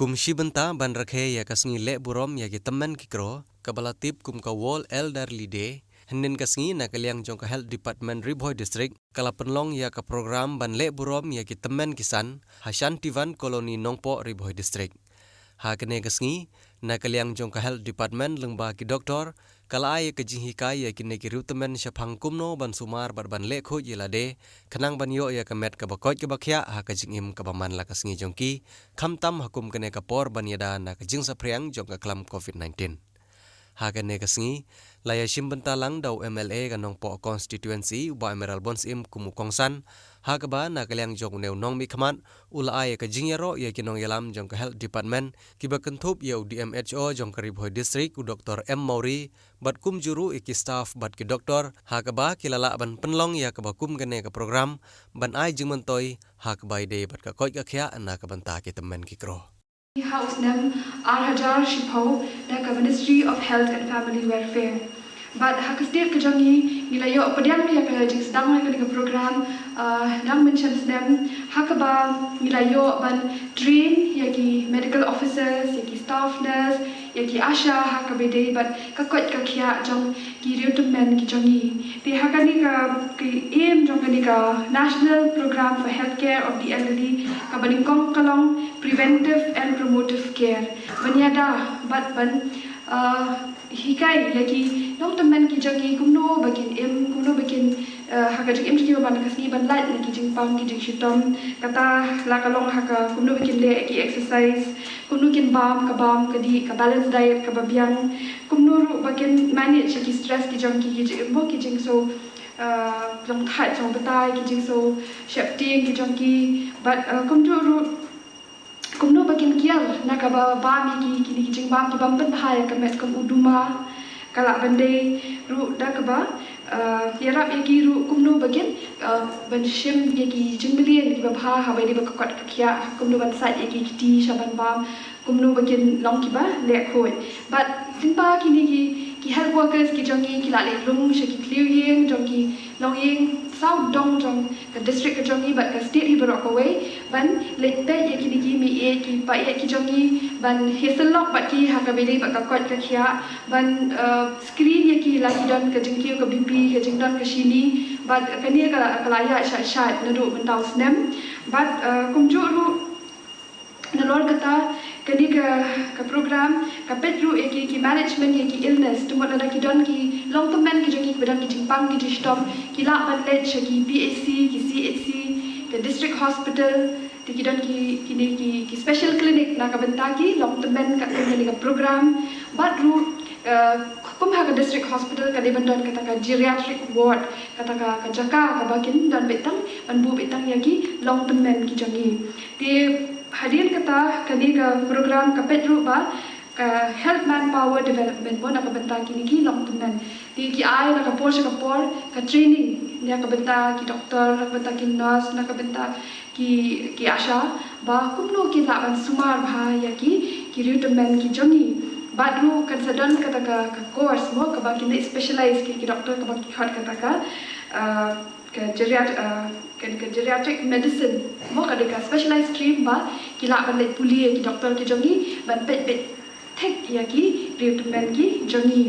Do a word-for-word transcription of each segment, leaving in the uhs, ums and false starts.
Kum shi bynta ban rakhe ïa ka sngi leh burom ïa ki tymmen ki kro, kaba la tip kum ka World Elderly Day, hynnin ka sngi na ka liang jong ka Health Department Ri Bhoi District, ka la pynlong ïa ka program ban leh burom ïa ki tymmen ki san, ha Shantivan Colony Nongpoh Ri Bhoi District. Ha kane ka sngi, na ka liang jong ka Health Department lyngba ki doktor, ka la ai ïa ka jinghikai ïa kine ki riewtymmen shaphang kumno ban sumar bad ban leh khuid ïa lade, khnang ban ïoh ïa ka met kaba koit kaba khiah ha ka jingim kaba man la ka sngi jong ki, khamtam ha kum kane ka por ban ïada na ka jingsaphriang jong ka khlam covid nineteen. Ha kane ka sngi, la ïa shim bynta lang da u M L A ka Nongpoh Constituency, u Bah Emerald Bonsyiem kum u kongsan, ha kaba na ka liang jong une u nongmihkhmat, u la ai ïa ka jingïaroh ïa ki nongïalam jong ka Health Department, kiba kynthup ïa u D M H O jong ka Ri Bhoi District, u Doktor M Mawrie, bad kumjuh ruh ïa ki staff bad ki doktor, ha kaba ki la lah ban pynlong ïa kaba kum kane ka program, ban ai jingmyntoi, ha kaba ïadei bad ka koit ka khiah na ka bynta ki tymmen ki kro. Ha u snem ar hajar shiphew da ka Ministry of Health and Family Welfare. Bad ha ka state ka jong ngi, ngi la ïoh pdiang ïa ka jingsdang ïa kane ka program, ah, dang mynshem snem, ha kaba ngi la ïoh ban train ïa ki medical officers, ïa ki staff nurse, ïa ki ASHA, ha kaba ïadei bad ka koit ka khiah jong ki riewtymmen ki jong ngi. Te ha kane ka, ka aim jong kane ka National Program for Healthcare of the Elderly, kaba nyngkong ka long Preventive and Promotive Care. Ban ïada bad ban, ah, hikai ïa ki nongtymmen ki jong ngi kumno ba kin im, kumno ba kin, ah, ha ka jingim jong ki ba man ka sngi ban lait na ki jingpang ki jingshitom. Kata la ka long ha ka kumno ba kin leh ki exercise, kumno kin bam ka bam ka dih, ka balanced diet kaba biang, kumno ruh ba kin manage ïa ki stress ki jong ki, ki jingim, ki jingso, ah, jong thait jong batai, ki jingso sheptieng ki jong ki, bad, ah, kumjuh ruh kumno ba kin kiar na kaba bam ïa ki, kine ki jingbam ki bym pynbha ïa ka met kum u duma, ka lah ban dei ruh da kaba, ah, ïarap ïa ki ruh kumno ba kin, ah, ban shim ïa ki jingmlien kiba bha ha kaba ïadei bad ka koit ka khiah, kumno ban sait ïa ki kti sha ban bam, kumno ba kin long kiba leh khuid. Bad lyngba kine ki, ki health workers ki jong ngi ki la leit rung sha ki tliewïing jong ki longïing sawdong jong ka district ka jong ngi bad ka state hi baroh kawei, ban leit peit ïa kine ki mei ïeit ki pa ïeit ki jong ngi, ban ïasyllok bad ki ha kaba ïadei bad ka koit ka khiah, ban, eh, screen ïa ki la ki don ka jingkiew ka B P, ka jingdon ka shini, bad kane ka la, ka la ïaid shait shait naduh mynta u snem. Bad, eh, kumjuh ruh nalor kata, kane ka, ka program ka peit ruh ïa ki, ki management ïa ki illness, te mut lada ki don ki longtymmen ki jong ki kiba don ki jingpang ki jingshitom, ki lah ban leit sha ki P H C, ki C H C, ka district hospital, te ki don ki, kine ki, ki special clinic na ka bynta ki longtymmen katkum kane ka program. Bad ruh, eh, kum ha ka district hospital ka dei ban don kata ka geriatric ward, kata ka, ka jaka kaba kin don beit tang, ban buh beit tang ïa ki longtymmen ki jong ngi. Te hadien kata, kane ka program ka peit ruh ba ka health manpower development mo na ka bynta kine ki longtymmen. Te ki ai na ka por sha ka por ka training na ka bynta ki doktor, na ka bynta ki nurse, na ka bynta ki, ki ASHA, ba kumno kin lah ban sumar bha ïa ki, ki riewtymmen ki jong ngi. Bad ruh kan sa don kata ka, ka course mo kaba kin specialize ki, ki doktor kaba ki khot kata ka, ah, ka geriat-, ah, ka, ka geriatric medicine mo, ka dei ka specialized stream ba ki lah ban leit pule ïa ki doktor ki jong ngi ban peit beit thik ïa ki riewtymmen ki jong ngi.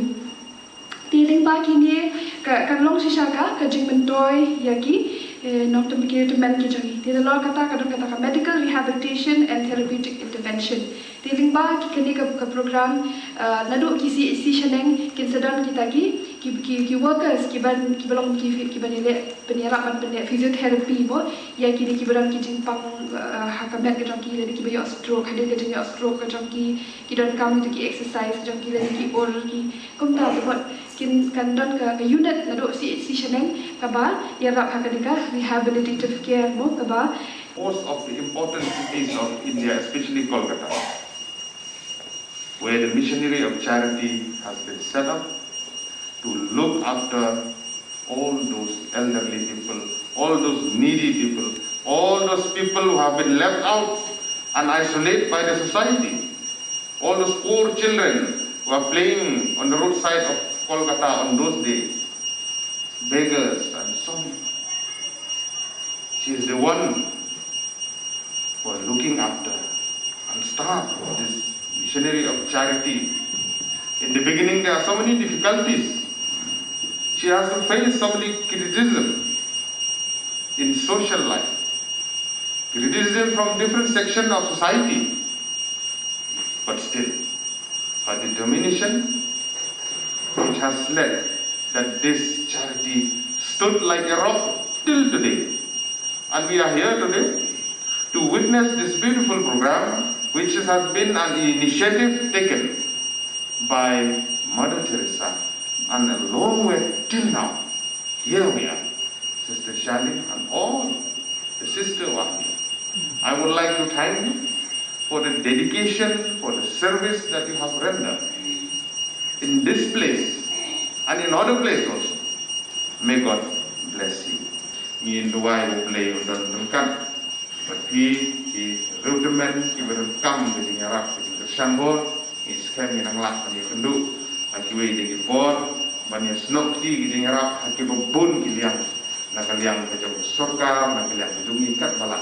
Te lyngba kine ka, kan long shisha ka, ka jingmyntoi ïa ki, eh, nongtym-, ki riewtymmen ki jong ngi. Te nalor kata ka don kata ka medical rehabilitation and therapeutic intervention. Te lyngba ki kane ka, ka program, ah, naduh ki C H C shaneng kin sa don kita ki, ki, ki, ki workers kiban, kiba long ki, kiban ïaleh, pynïarap ban pynïarap physiotherapy mo ïa kine kiba don ki jingpang, ah, ha ka met ka jong ki, lane kiba ïoh stroke, hadien ka jingïoh stroke ka jong ki, ki donkam kita ki exercise ka jong ki, lane ki ur ki, kumta te mut kin kan don ka, ka unit naduh C H C shaneng kaba ïarap ha kane ka rehabilitative care mo kaba Most of the important cities of India, especially Kolkata, where the missionary of charity has been set up to look after all those elderly people, all those needy people, all those people who have been left out and isolated by the society, all those poor children who are playing on the roadside of Kolkata on those days, beggars and so on. She is the one for looking after and start this missionary of charity. In the beginning, there are so many difficulties. She has to face so many criticism in social life, criticism from different section of society. But still, her determination, which has led that this charity stood like a rock till today. And we are here today to witness this beautiful program, which has been an initiative taken by Mother Teresa, and a long way till now. Here we are, Sister Charlene and all the sisters who are here. I would like to thank you for the dedication, for the service that you have rendered in this place and in other place also. May God bless you. Ngin duwai ba U Blei un don ryngkat bad phi, ki riewtymmen kiba donkam ka jingïarap, ka jingkyrshan bor. Ngi skhem ngi nang lah ban ïakynduh ha kiwei de ki por ban ïasnoh kti ka jingïarap ha kiba bun ki liang, na ka liang ka jong ka sorkar, na ka liang ka jong ngi katba lah.